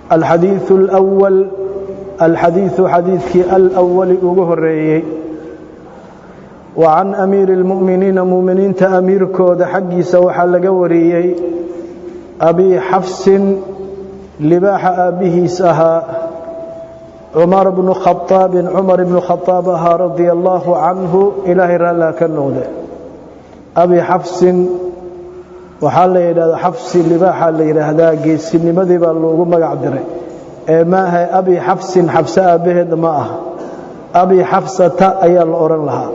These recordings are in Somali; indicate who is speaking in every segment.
Speaker 1: Alxadiiu alwal, alxadiiu xadiidkii alawali ugu horeeyey. Wa can amiiri اlmu'miniina, mu'miniinta amiirkooda xaggiisa waxaa laga wariyey, Abi Xafsin, libaaxa aabbihiis ahaa, Cumar bnu Khaaabin, Cumar ibnu Khaaab ahaa, radia allaahu canhu, Ilaahay raallaa ka noqde. Abi Xafsin waxaa la yidhahdaa, Xafsi libaaxaa la yidhaahdaa, geesinimadii baa loogu magac diray ee maaha Abi Xafsin Xafse aabbaheed ma aha, Abi Xafsata ayaa la odhan lahaa,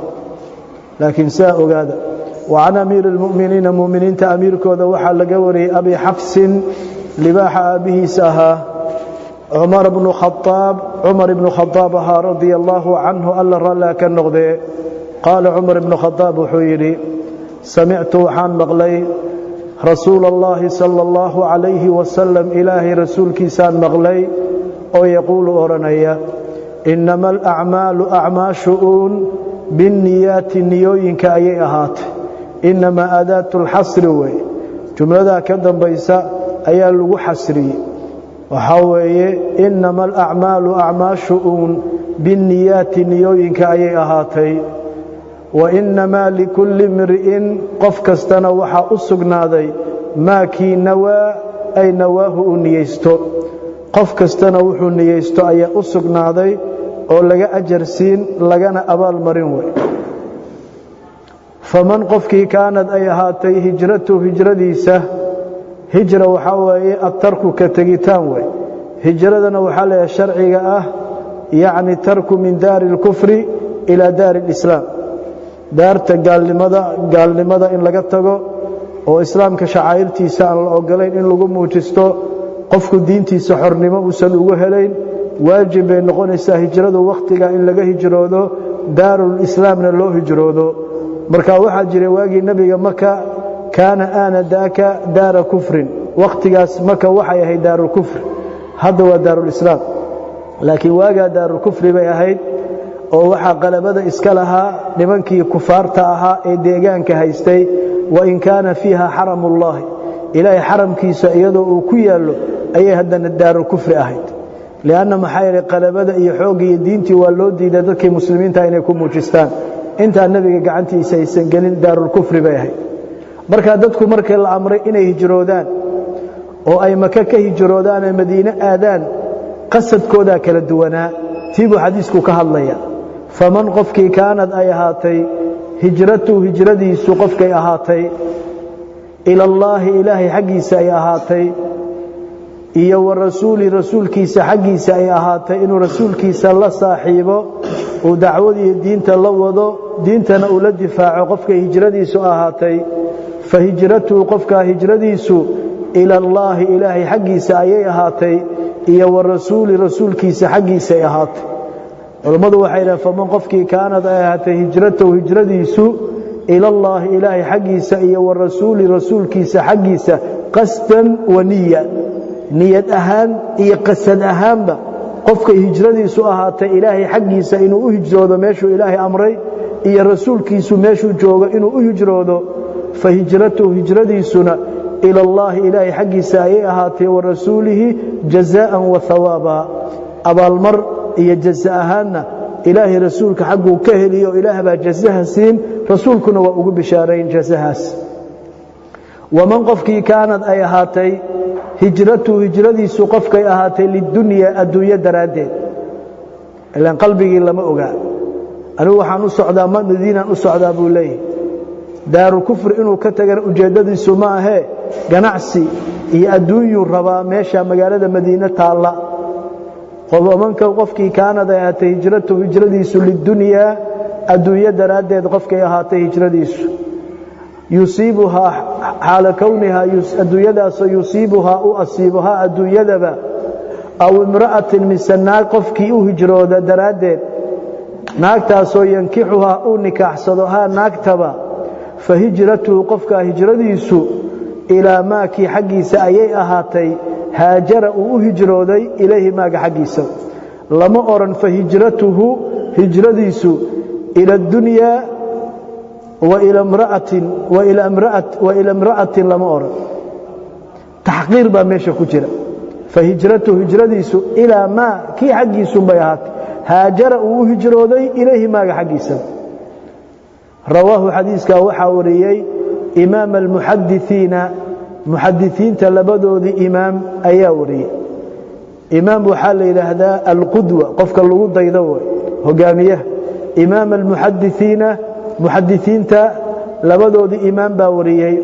Speaker 1: laakiin sidaa ogaada. Wa can amiiri اlmu'miniina, mu'miniinta amiirkooda waxaa laga wariyey, Abi Xafsin, libaaxa aabbihiis ahaa, Cumar bnu Khaaab, Cumar ibnu Khadaab ahaa, radia allaahu canhu, Alla rallaa ka noqdee. Qaala Cumar ibnu Khadaab wuxuu yidhi: samictu, waxaan maqlay, rasuula allahi sala allahu calayhi wasalam, Ilaahay rasuulkiisaan maqlay oo yaquulu, odhanaya: innama alacmaalu, acmaashu uun, binniyaati, niyooyinka ayay ahaatay. Innamaa aadaatu lxasri wey, jumladaa ka dambaysa ayaa lagu xasriyey. Waxaa weeye innama alacmaalu, acmaashu uun, binniyaati, niyooyinka ayay ahaatay. Wa innamaa likulli imri'in, qof kastana waxaa u sugnaaday, maa kii, nawaa ay nawaahu, uu niyeysto. Qof kastana wuxuu niyeysto ayaa u sugnaaday oo laga ajar siin lagana abaal marin wey. Faman, qofkii, kaanad, ay ahaatay, hijratu, hijradiisa. Hijra waxaa weeye atarku, ka tegitaan wey. Hijradana waxaa la sharciga ah, yacni tarku min daari اlkufri ilaa daari اlislaam, daarta gaalnimada, gaalnimada in laga tago oo islaamka shacaa'irtiisa aan la ogolayn in lagu muujisto, qofku diintiisa xornimo uusan ugu helayn, waajib bay noqonaysaa hijradu wakhtiga in laga hijroodo, daarulislaamna loo hijroodo. Marka waxaa jiray waagii Nebiga, Maka kaana aana daaka daara kufrin, wakhtigaas Maka waxay ahayd daarulkufri, hadda waa daarulislaam, laakiin waagaa daarulkufri bay ahayd oo waxaa qalabada iska lahaa nimankii kufaarta ahaa ee deegaanka haystay. Wain kaana fiiha xaramullaahi, Ilaahay xaramkiisa iyadoo uu ku yaallo ayay haddana daarulkufri ahayd, lianna maxaa yeelay qalabada iyo xoogga iyo diintii waa loo diiday dadkii muslimiinta inay ku muujistaan. Intaa Nebiga gacantiisa aysan gelin daarulkufri bay ahayd. Marka dadku markii la amray inay hijroodaan oo ay Maka ka hijroodaan ee Madiine aadaan, qasadkoodaa kala duwanaa. Tii buu xadiisku ka hadlaya. Faman, qofkii, kaanad, ay ahaatay, hijratuhu, hijradiisu qofkay ahaatay, ilallaahi, Ilaahay xaggiisa ay ahaatay, iyo wa rasuuli, rasuulkiisa xaggiisa ay ahaatay, inuu rasuulkiisa la saaxiibo, uu dacwadiiyo diinta la wado, diintana uu la difaaco, qofkay hijradiisu ahaatay, fa hijratuhu, qofkaa hijradiisu, ilallaahi, Ilaahay xaggiisa ayay ahaatay, iyo wa rasuuli, rasuulkiisa xaggiisa ay ahaatay. Culammadu waxay dhahen: faman, qofkii, kaanad, ay ahaatay, hijratahu, hijradiisu, ilallaahi, Ilaahay xaggiisa, iyo wa rasuuli, rasuulkiisa xaggiisa, qasdan wa niya, niyad ahaan iyo qasad ahaanba, qofkay hijradiisu ahaatay Ilaahay xaggiisa inuu u hijroodo meeshuu Ilaahay amray, iyo rasuulkiisu meeshuu joogo inuu u hijroodo, fa hijratuhu, hijradiisuna, ilallaahi, Ilaahay xaggiisa ayay ahaatay, wa rasuulihi, jazaa'an wa hawaaba, abaalmar iyo jaza ahaanna Ilaahay rasuulka xagguu ka heliyo. Ilaah baa jazaha siin, rasuulkuna waa ugu bishaarayn jazahaas. Waman, qofkii, kaanad, ay ahaatay, hijratuhu, hijradiisu qofkay ahaatay, lidunyaa, adduunyo daraaddeed, ilaan qalbigii lama ogaa, anigu waxaan u socdaa Madiinaan u socdaa buu leeyahy, daaru kufri inuu ka tagana ujeeddadiisu ma ahee, ganacsi iyo adduunyuu rabaa meesha magaalada Madiine taalla. Wamanka, qofkii, kaanad, ay ahaatay, hijratuhu, hijradiisu, lidunyaa, adduunyo daraaddeed qofkay ahaatay hijradiisu, yusiibuhaa, xaala kownihaa, adduunyadaasoo, yusiibuhaa, u asiibuhaa adduunyadaba, aw imra'atin, mise naag qofkii u hijrooda daraaddeed, naagtaasoo, yankixuhaa, uu nikaaxsado haa naagtaba, fa hijratuhu, qofkaa hijradiisu, ilaa maakii xaggiisa ayay ahaatay, haajara, uu u hijrooday, ilayhi, maaga xaggiisa. Lama odhan fa hijratuhu, hijradiisu, ila adunyaa wa ila imra'atin, wa ila imra'atin lama odhan. Taxqiir baa meesha ku jira. Fahijratuhu hijradiisu ilaa maa kii xaggiisunbay ahaatay, haajara uu u hijrooday ilayhi maaga xaggiisaba. Rawaahu xadiiskaa waxaa wariyey imaam almuxadisiina, muxadisiinta labadoodii imaam ayaa wariyey. Imaam waxaa la yidhaahdaa alqudwa, qofka lagu daydo wey, hogaamiyaha. Imaam almuxadisiina, muxadisiinta labadoodii imaam baa wariyey.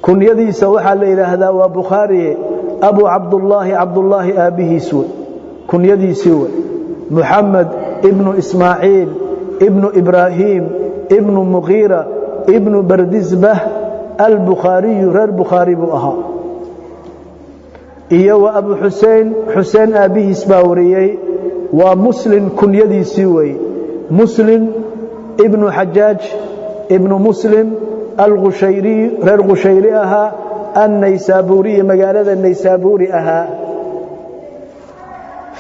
Speaker 1: Kunyadiisa waxaa la yidhaahdaa waa Bukhaariye Abu Cabdullaahi, Cabdullaahi aabbihiis wey kunyadiisii wey. Muxamed ibnu Ismaaciil ibnu Ibraahiim ibnu Muqiira ibnu Bardisbah Albukhaariyu, reer Bukhaari buu ahaa. Iyo wa Abu Xusein, Xuseen aabbihiis baa wariyey. Waa Muslim kunyadiisii weeye, Muslim ibnu Xajaaj ibnu Muslim Alqushayriy, reer Qushayri ahaa, Annaysaabuuriyi, magaalada Naysaabuuri ahaa.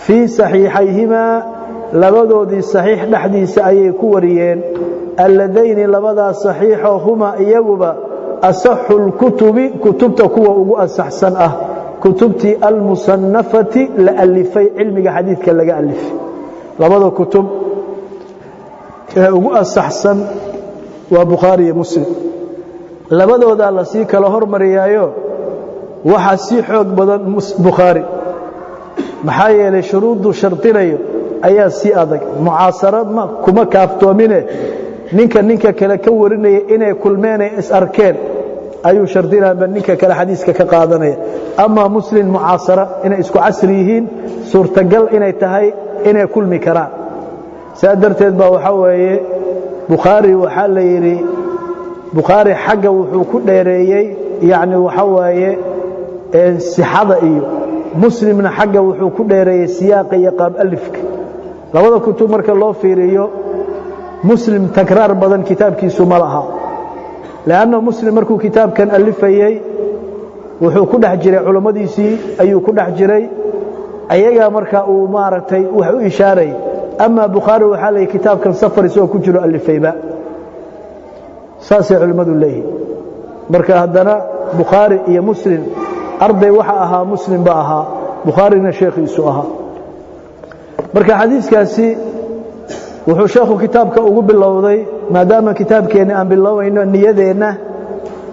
Speaker 1: Fii saxiixayhimaa, labadoodii saxiix dhexdiisa ayay ku wariyeen, alladayni labadaas saxiixoo humaa iyaguba asaxu lkutubi, kutubta kuwa ugu asaxsan ah, kutubtii almusannafati la alifay, cilmiga xadiidka laga alifay. Labada kutub ee ugu asaxsan waa Bukhaari iyo Muslim. Labadoodaa lasii kala hormariyaayo, waxaa sii xoog badan Bukhaari, maxaa yeelay shuruudduu shardinayo ayaa sii adag. Mucaasaro ma kuma kaaftoomine, ninka kale ka warinaya inay kulmeenay is arkeen ayuu shardinaaba ninka kale xadiiska ka qaadanaya. Amaa Muslim mucaasara inay isku casri yihiin, suurtagal inay tahay inay kulmi karaan. Saa darteed baa waxaa weeye Bukhaari waxaa la yidhi Bukhaari xagga wuxuu ku dheereeyey yacni waxa waaye sixada, iyo Muslimna xagga wuxuu ku dheereeyey siyaaqa iyo qaab alifka. Labada kutub marka loo fiiriyo, Muslim takraar badan kitaabkiisu ma laha, leanna Muslim markuu kitaabkan alifayey wuxuu ku dhex jiray culammadiisii ayuu ku dhex jiray, ayagaa marka uu maaragtay wax u ishaarayay. Amaa Bukhaari waxaa la yidhi kitaabkan safar isagoo ku jiro alifayba, saasay culimmadu leeyihin. Marka haddana Bukhaari iyo Muslim arday waxa ahaa Muslim ba ahaa, Bukhaarina sheekhiisu ahaa. Marka xadiiskaasi wuxuu sheekhu kitaabka ugu bilowday, maadaama kitaabkeenni aan bilowayno niyadeenna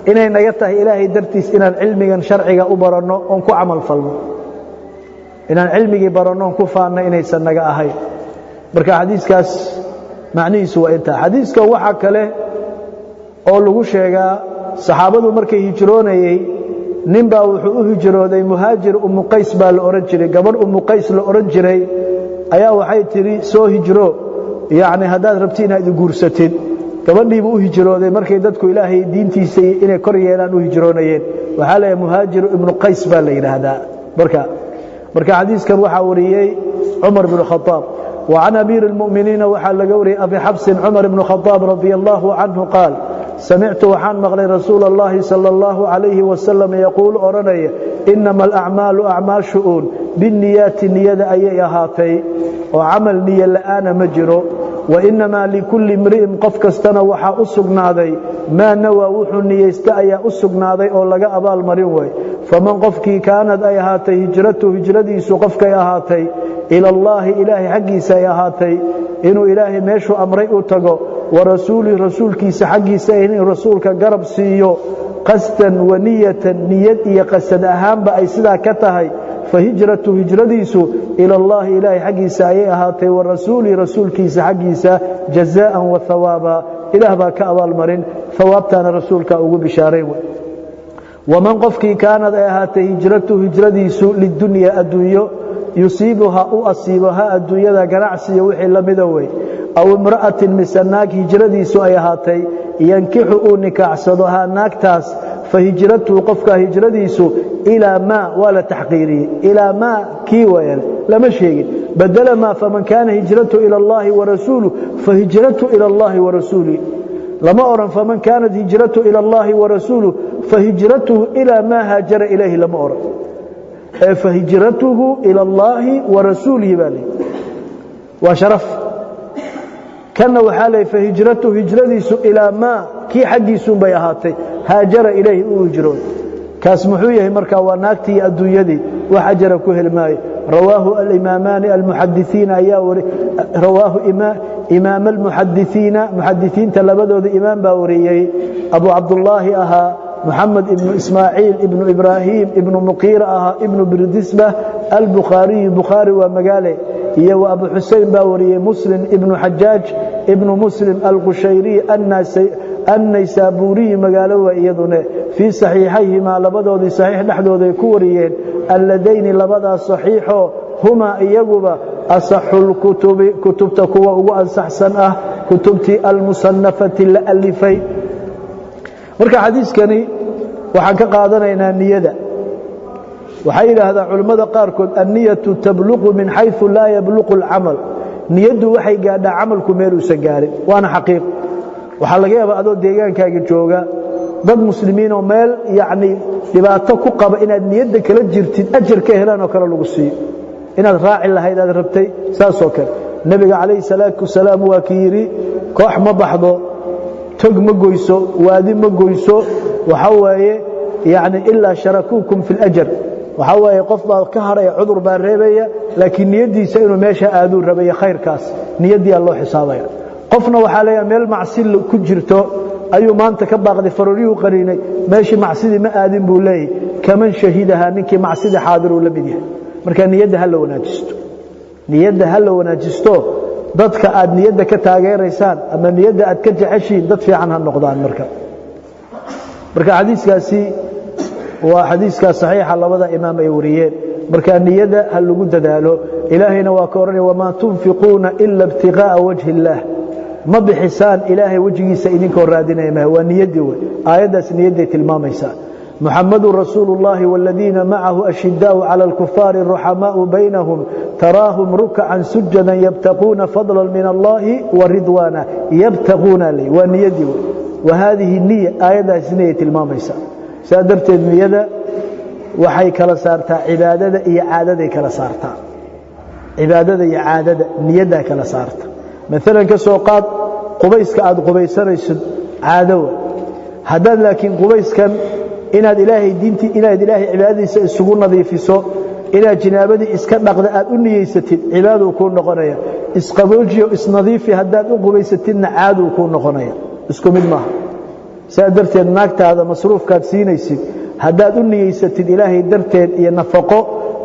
Speaker 1: inay naga tahay Ilaahay dartiis inaan cilmigan sharciga u baranno oon ku camal falno, inaan cilmigii baranno oon ku faanno inaysan naga ahayn. Marka xadiiskaas macnihiisu waa intaa. Xadiiska waxaa kale oo lagu sheegaa saxaabadu markay hijroonayey, nin baa wuxuu u hijrooday muhaajir, Umu Qays baa la odhan jiray. Gabadh Umu Qays la odhan jiray ayaa waxay tidhi soo hijro, yacni haddaad rabti inaad i guursatid. Gabadhiibuu u hijrooday. Markay dadku Ilaahay diintiisa inay kor yeelaan u hijroonayeen, waxaa leeyahay Muhaajir ibnu Qays baa la yidhaahdaa. Marka xadiiskan waxaa wariyey Cumar bnu Khadaab. وعن أمير المؤمنين waxaa laga wariyey أبي حفص cمر بن خطاب رضي الله عنه قال: سمعت waxaan maqlay رasuul الlahi صلى الله عليه وسلم يquul odhanaya: إنما الأعmaalu acmaashu uun biالniyaati niyada ayay ahaatay, oo camal niyo la'aana ma jiro. وإنما لكل امriئin qof kastana waxaa u sugnaaday maa nawaa, wuxuu niyeysta ayaa u sugnaaday oo laga abaal marin way. Faman qofkii kaanad ay ahaatay hijratuhu hijradiisu qofkay ahaatay ila allaahi ilaahay xaggiisa ay ahaatay, inuu Ilaahay meeshuu amray u tago, wa rasuulihi rasuulkiisa xaggiisa, inuu rasuulka garab siiyo, qasdan waniyatan niyad iyo qasad ahaanba ay sidaa ka tahay, fahijratu hijradiisu ila allaahi ilaahay xaggiisa ayay ahaatay, wa rasuulihi rasuulkiisa xaggiisa, jazaa'an wa hawaaba, Ilaah baa ka abaalmarin, hawaabtaana rasuulka ugu bishaarayn. Waman qofkii kaanad ay ahaatay hijratuhu hijradiisu lidunya adduunyo, yusiibuha u asiibo ha adduunyada, ganacsiyo wixii la mida wey, aw imra'atin mise naag hijradiisu ay ahaatay yankixu uu nikaaxsado haa naagtaas, fahijratuhu qofkaa hijradiisu ilaa maa, waa la taxqiiriyey, ilaa maa kii wayan lama sheegin. Badela maa faman kaana hijratuhu ila allahi warasuuluh fahijratuhu ila allahi warasuulih, lama odhan faman kaanat hijratuhu ila allahi warasuuluh fahijratuhu ilaa maa haajara ilayhi, lama odhan ee fahijratuhu ila allaahi warasuulihi baa leeyi, waa sharaf. Kanna waxaa leey fahijratuhu hijradiisu ilaa maa kii xaggiisuunbay ahaatay haajara ilayhi uu hijrooday. Kaas muxuu yahay? Markaa waa naagtii iyo adduunyadii. Wax ajara ku heli maayo. Rawaahu alimaamaani almuxadisiina ayaa wari. Rawaahu imaam almuxadisiina, muxadisiinta labadooda imaam baa wariyey, Abu Cabdullaahi ahaa, Moxamed ibnu Ismaaciil ibnu Ibraahim ibnu Muqiira ahaa, ibnu Birdisbah Albukhaariyu, Bukhaari waa magaale, iyo wa Abu Xusein baa wariyey, Muslim ibnu Xajaaj ibnu Muslim Alqushayriy Annaysaabuuriyi, magaalo waa iyadune. Fii saxiixayhimaa, labadoodii saxiix dhexdooday ku wariyeen, alladayni, labadaas saxiixoo, humaa, iyaguba, asaxu lkutubi, kutubta kuwa ugu ansaxsan ah, kutubtii almusanafati, la alifay. Marka xadiiskani waxaan ka qaadanaynaa niyada. Waxay yidhaahdaan culimmada qaarkood: anniyatu tabluqu min xayثu laa yabluqu اlcamal. Niyaddu waxay gaadhaa camalku meeluusan gaarin, waana xaqiiq. Waxaa laga yaabaa adoo deegaankaaga jooga, dad muslimiinoo meel yacni dhibaato ku qaba inaad niyadda kala jirtid, ajar ka helaan oo kale lagu siiyo, inaad raaci lahayd aad rabtay. Saasoo kale Nebiga calayhi salaatu wasalaam waa kii yidhi: koox ma baxdo, tog ma goyso, waadi ma goyso, waxa weeye yani ilaa sharakuukum fi اlajar. Waxaa waaye qof baa ka hadhaya, cudur baa reebaya, laakiin niyaddiisa inuu meesha aaduu rabaya, khayrkaas niyaddiyaa loo xisaabaya. Qofna waxaa leeyaha meel macsi ku jirto ayuu maanta ka baaqday, farooriyuu qariinay, meeshii macsidii ma aadin buu leeyahy, kaman shahidahaa, ninkii macsidii xaadiruu la mid yahay. Marka niyadda ha la wanaajisto, niyadda ha la wanaajisto. Dadka aad niyadda ka taageeraysaan ama niyadda aad ka jeceshihiin, dad fiican ha noqdaan. Marka xadiiskaasi waa xadiiskaa saxiixa, labada imaam ay wariyeen. Marka niyada ha lagu dadaalo. Ilaahayna waa ka odhanaya: wamaa tunfiquuna ila ibtiqaa'a wajhi illaah. Ma bixisaan Ilaahay wejigiisa idinkoo raadinaya mah. Waa niyaddii wey. Aayaddaas niyadday tilmaamaysaa. محمد رسول الله والذين معه أشداء على الكفار رحماء بينهم تراهم ركعا سجدا يبتغون فضلا من الله ورضوانا. يبتغون لي ونيدي، وهذه النية آية سنية الماميسا سادرت النية. Waxay kala saartaa cibaadada iyo caadaday kala saartaa, cibaadada iyo caadada niyaddaa kala saarta. Maalan, ka soo qaad qubayska aad qubaysanaysid, caado wa. Haddaad laakiin qubayskan inaad Ilaahay diintii, inaad Ilaahay cibaadadiisa isugu nadiifiso, inaad jinaabadii iska dhaqda aad u niyeysatid, cibaaduu kuu noqonaya. Isqaboojiyo isnadiifi haddaad u qubaysatidna, caaduu kuu noqonaya. Isku mid maaha. Saa darteed naagtaada masruufkaad siinaysid haddaad u niyeysatid Ilaahay darteed iyo nafaqo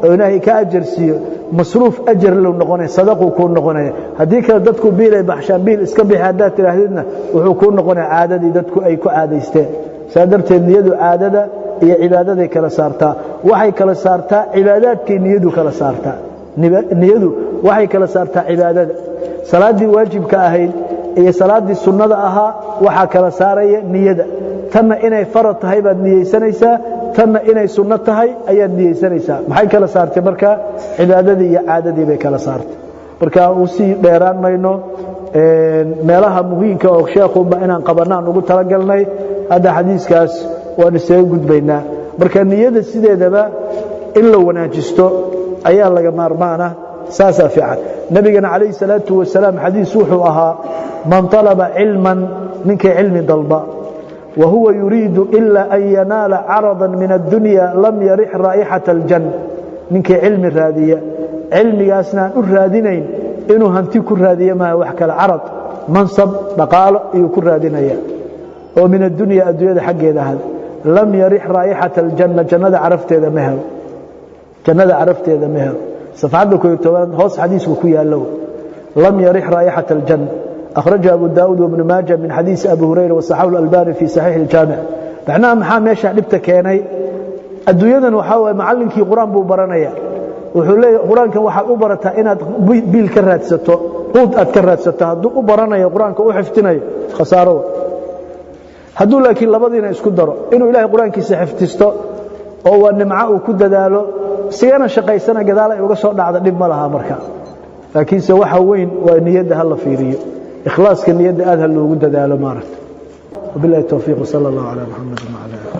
Speaker 1: oo Ilaahay ka ajar siiyo, masruuf ajar low noqonaya, sadaquu kuu noqonaya. Haddii kale dadku biil ay baxshaan, biil iska bixi haddaad tidhaahdidna, wuxuu kuu noqonaya caadadii dadku ay ku caadaysteen. Saa darteed niyadu caadada iyo cibaadaday kala saartaa. Waxay kala saartaa cibaadaadkay niyadu kala saartaa. Niyadu waxay kala saartaa cibaadada. Salaaddii waajibka ahayd iyo salaaddii sunnada ahaa waxaa kala saaraya niyada. Tanna inay farad tahay baad niyeysanaysaa, tanna inay sunno tahay ayaad niyeysanaysaa. Maxay kala saartay marka? Cibaadadii iyo caadadii bay kala saartay. Marka u sii dheeraan mayno. Meelaha muhiimka oo sheekhuba inaan qabanaan ugu talagalnay, hadda xadiiskaas waan isaga gudbaynaa. Marka niyada sideedaba in la wanaajisto ayaa laga maarmaana, saasaa fiican. Nabigana calayhi salaatu wasalaam xadiis wuxuu ahaa: man طalaba cilman, ninkii cilmi dalba, wahuwa yuriidu ila an yanaala carada min addunya, lam yarix raa'ixaة اljanna. Ninkii cilmi raadiya, cilmigaasna aan u raadinayn inuu hanti ku raadiyo maaha, wax kale, carad, mansab, dhaqaalo ayuu ku raadinaya oo min addunya, adduunyada xaggeeda ahad, lam yarix raa'ixaة اljanna, jannada carafteeda ma helo, jannada carafteeda ma helo. Safxadda 11aad hoos xadiisku ku yaallo: lam yarix raa'ixaة اljanna. أkhraja Abu Daud وibnu Maaja min xadiisi Abi Hurayra, wasaxahu اlalbani fi saxiix اljaamic. Macnaha maxaa meesha dhibta keenay? Adduunyadan waxaa waye macallinkii Qur-aan buu baranaya, wuxuu leeyahy: Qur-aankan waxaad u barataa inaad biil ka raadsato, quud aad ka raadsato. Hadduu u baranayo Qur-aanka u xifdinayo, khasaaro. Hadduu laakiin labadiina isku daro, inuu Ilahay Qur-aankiisa xifdisto oo waa nimco uu ku dadaalo, sigana shaqaysana, gadaal ay uga soo dhacda, dhib ma laha marka. Laakiinse waxa weyn waa niyadda ha la fiiriyo, ikhlaaska niyadda aad ha loogu dadaalo maaragta. Wabilahi towfiiq, wsala allahu calaa Muxamed wacala ali.